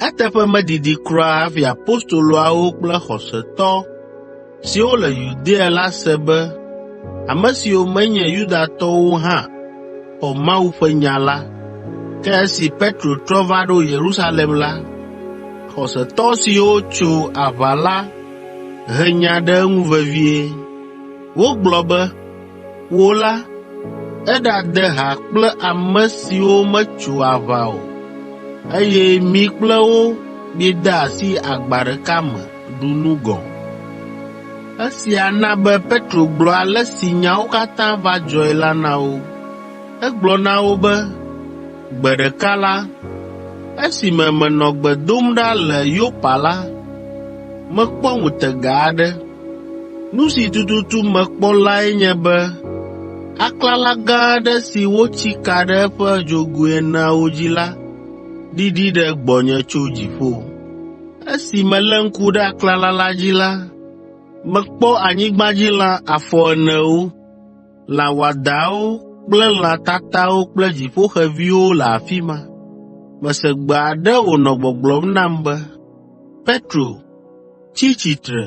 Eteƒe medidi kura hafi apostoloawo kple xɔsetɔ siwo le Yudea la se be ame siwo menye Yudatɔwo hã xɔ Mawu ƒe nya la. Ke esi Petro trɔ va ɖo Yerusalem la, xɔsetɔ siwo tso aʋa la he nya ɖe eŋu vevie. Wogblɔ be, “Wò la, èɖade ha kple ame siwo metso aʋa o, eye mi kple wo miede asi agba ɖeka me ɖu nu gɔ̃.” Esia na be Petro gblɔ ale si nyawo katã va dzɔe la na wo. Egblɔ na wo be, “Gbe ɖeka la, esime menɔ gbe dom ɖa le Yopa la, mekpɔ ŋutega aɖe. Nu si tututu mekpɔ lae nye be aklala gã aɖe si wotsi ka ɖe eƒe dzogoe eneawo dzi la ɖiɖi ɖe gbɔnye tso dziƒo. Esi melé ŋku ɖe aklala la dzi la, mekpɔ anyigbadzilã afɔenewo, lã wɔadãwo kple lã tatawo kple dziƒoxeviwo le afi ma. Mese gbe aɖe wònɔ gbɔgblɔm nam be, ‘Petro, tsi tsitre,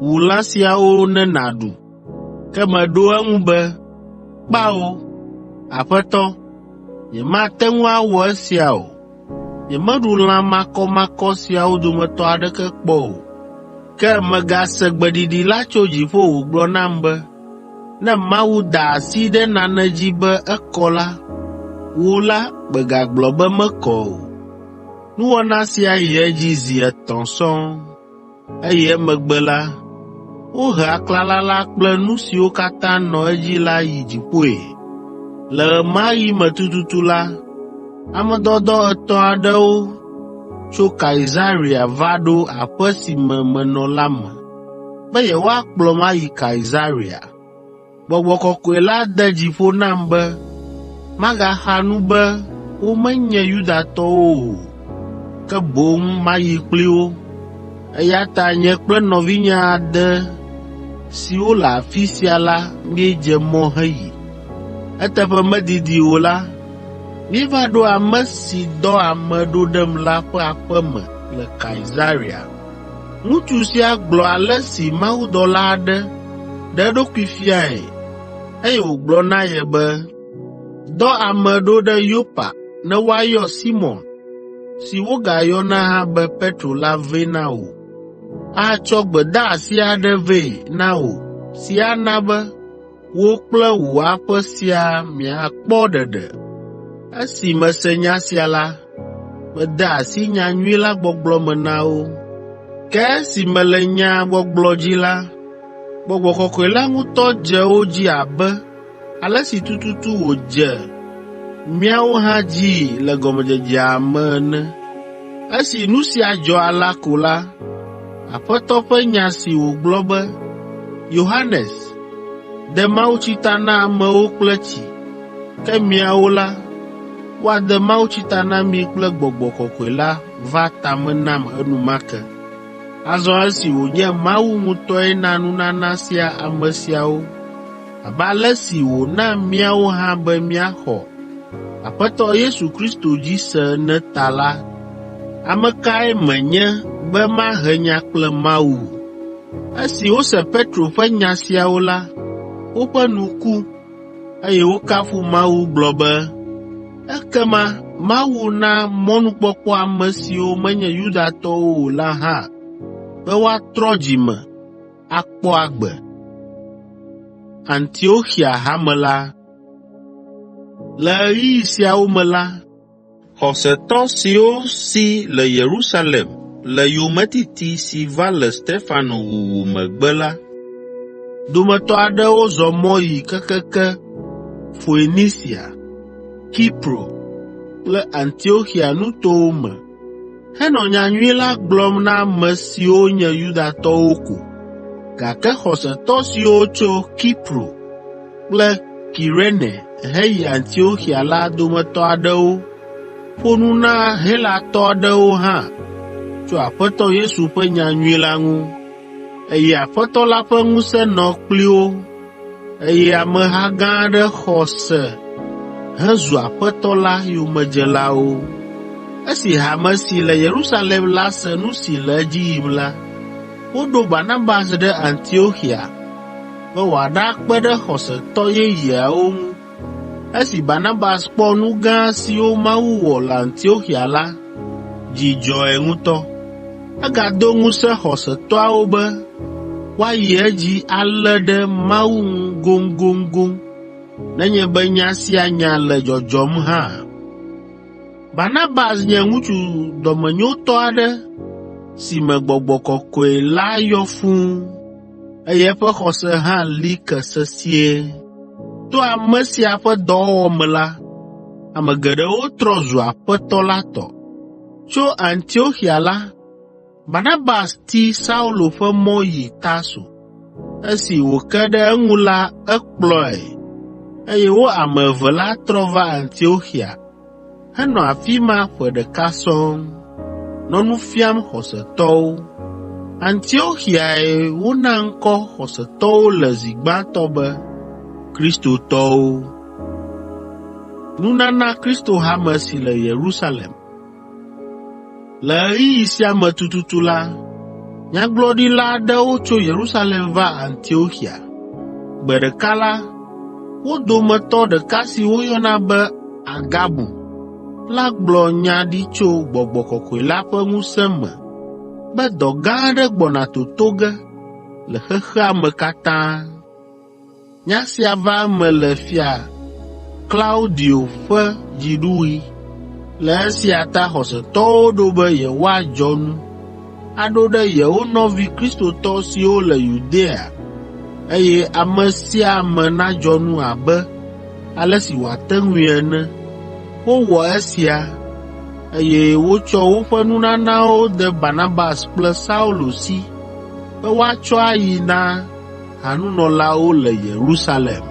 wu lã siawo ne nàɖu.’ Ke meɖo eŋu be, ‘Kpao, Aƒetɔ, nyemate ŋu awɔ esia o. Nyemeɖu lã makɔmakɔ siawo dometɔ aɖeke kpɔ o.’ Ke megase gbeɖiɖi la tso dziƒo wògblɔ nam be, ‘Ne Mawu da asi ɖe nane dzi be ekɔ la, wò la mègagblɔ be mekɔ o.’ Nuwɔna sia yi edzi zi etɔ̃ sɔŋ, eye emegbe la, wohe aklala la kple nu siwo katã nɔ edzi la yi dziƒoe. Le ɣe ma ɣi me tututu la, ame dɔdɔ etɔ̃ aɖewo tso Kaesarea va ɖo aƒe si me menɔ la me be yewoakplɔm ayi Kaesarea. Gbɔgbɔ Kɔkɔe la de dzi ƒo nam be magaxa nu be womenye Yudatɔwo o, ke boŋ mayi kpli wo. Eya ta nye kple nɔvinye ade siwo le afi sia la míedze mɔ heyi. Eteƒe medidi o la, míeva ɖo ame si dɔ ame ɖo ɖem la ƒe aƒe me le Kaesarea. Ŋutsu sia gblɔ ale si mawudɔla aɖe ɖe eɖokui fiae, eye wògblɔ na ye be, ‘Dɔ ame ɖo ɖe Yopa ne woayɔ Simɔn si wogayɔna hã be Petro la vɛ na wò. Atsɔ gbedeasi aɖe vɛ na wò si ana be wò kple wò aƒe siaa miakpɔ ɖeɖe.’ Esi mese nya sia la, mede asi nyanyui la gbɔgblɔ me na wo. Ke esi mele nyaa gbɔgblɔ dzi la, Gbɔgbɔ Kɔkɔe la ŋutɔ dze wo dzi abe ale si tututu wòdze míawo hã dzii le gɔmedzedzea me ene. Esi nu sia dzɔ alea ko la, Aƒetɔ ƒe nya si wògblɔ be, ‘Yohanes de mawutsi ta na amewo kple tsi, ke miawo la, woade mawutsi ta na mi kple Gbɔgbɔ Kɔkɔe la va ta me nam enumake.’ Azɔ esi wònye Mawu ŋutɔe na nunana sia ame siawo abe ale si wòna míawo hã be míaxɔ Aƒetɔ Yesu Kristo dzi se ene ta la, ame kae menye be mahe nya kple Mawu?” Esi wose Petro ƒe nya siawo la, woƒe nu ku, eye wokafu Mawu gblɔ be, “Ekema Mawu na mɔnukpɔkpɔ ame siwo menye Yudatɔwo o la hã be woatrɔ dzi me akpɔ agbe.” Le ɣeyiɣi siawo me la, xɔsetɔ siwo si le Yerusalem le yometiti si va le Stefano wuwu megbe la dometɔ aɖewo zɔ mɔ yi kekeke Foenisia, Kipro kple Antioxia nutowo me henɔ nyanyui la gblɔm na ame siwo nye Yudatɔwo ko, gake xɔsetɔ siwo tso Kipro kple Kirene heyi Antioxia la dometɔ aɖewo ƒo nu na Helatɔ aɖewo hã tso Aƒetɔ Yesu ƒe nyanyui la ŋu, eye Aƒetɔ la ƒe ŋusẽ nɔ kpli wo. eye ameha gã aɖe xɔ se hezu Aƒetɔ la yomedzelawo. Esi hame si le Yerusalem la se nu si le edzi yim la, woɖo Barnabas ɖe Antioxia be wòaɖakpe ɖe xɔsetɔ yeyeawo ŋu. Esi Barnabas kpɔ nu gã siwo Mawu wɔ le Antioxia la, dzi dzɔe ŋutɔ. Egado ŋusẽ xɔsetɔawo be woayi edzi alé ɖe Mawu ŋu goŋgoŋgoŋ nenye be nya sia nya le dzɔdzɔm hã. Barnabas nye ŋutsu dɔmenyotɔ aɖe si me Gbɔgbɔ Kɔkɔe la yɔ fũu, eye eƒe xɔse hã li ke sesĩe. To ame sia ƒe dɔwɔwɔ me la, ame geɖewo trɔ zu Aƒetɔ la tɔ. Tso Antioxia la, Barnabas ti Saulo ƒe mɔ yi Tarso. Esi wòke ɖe eŋu la ekplɔe, eye wo ame eve la trɔ va Antioxia henɔ afi ma ƒe ɖeka sɔŋ, nɔ nu fiam xɔsetɔwo. Antioxiae wona ŋkɔ xɔsetɔwo le zi gbãtɔ be Kristotɔwo. Le ɣeyiɣi sia me tututu la, nyagblɔɖila aɖewo tso Yerusalem va Antioxia. Gbe ɖeka la, wo dometɔ ɖeka si woyɔna be Agabu la gblɔ nya ɖi tso Gbɔgbɔ Kɔkɔe la ƒe ŋusẽ me be dɔ gã aɖe gbɔna toto ge le xexea me katã. Nya sia va eme le Fia Klaudio ƒe dziɖuɣi. Le esia ta xɔsetɔwo ɖo be yewoadzɔ nu aɖo ɖe yewo nɔvi Kristotɔ siwo le Yudea eye ame sia ame nadzɔ nu abe ale si wòate ŋui ene. Wowɔ esia, eye wotsɔ woƒe nunanawo de Barnabas kple Saulo si be woatsɔ ayi na hanunɔlawo le Yerusalem.